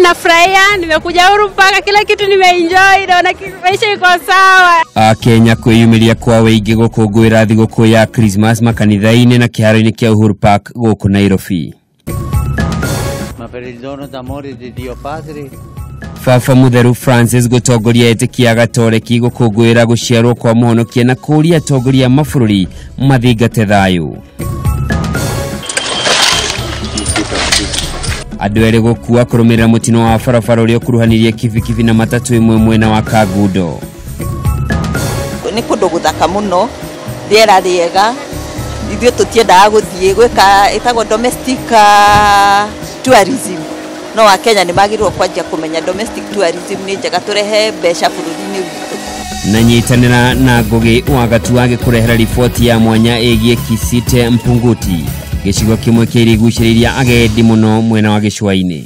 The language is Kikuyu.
Ninafurahia, nimekuja Uhuru Park, kila kitu nimeenjoy, naona maisha iko sawa. Akenya kwĩyumĩria kwa wĩingĩ gũkũngũĩra thigũkũ ya Christmas makanitha-inĩ na kĩharo-inĩ kĩa Uhuru Park gũkũ Nairobi. Ma per il dono d'amore di Dio Padre. Baba Mũtheru Francis gũtongoria etĩkia Gatoreki gũkũngũĩra gũciarwo kwa mũhonokia na kũũria atongoria a mabũrũri mathingate thayũ. Andũ erĩ gũkua kũrũmĩrĩra mũtino wa barabara ũrĩa ũkuruhanirie kibikibi na matatũ ĩmwe mwena wa Kangundo. Nĩ kũndũ gũthaka mũno, rĩera rĩega, ithuĩ tũtiendaga gũthiĩ gwĩka ĩtagwo domestic tourism. No Akenya nĩ magĩrĩirwo kwanjia kũmenya domestic tourism nĩ njega, tũrehe mbeca bũrũri-inĩ witũ. Na nyitanĩra na Ngũgĩ wa Gatua agĩkũrehera riboti ya mwanya ĩgiĩ Kisite Mpunguti, gĩcigo kĩmwe kĩa irigucĩrĩirie agendi mũno mwena wa gĩcũa-inĩ.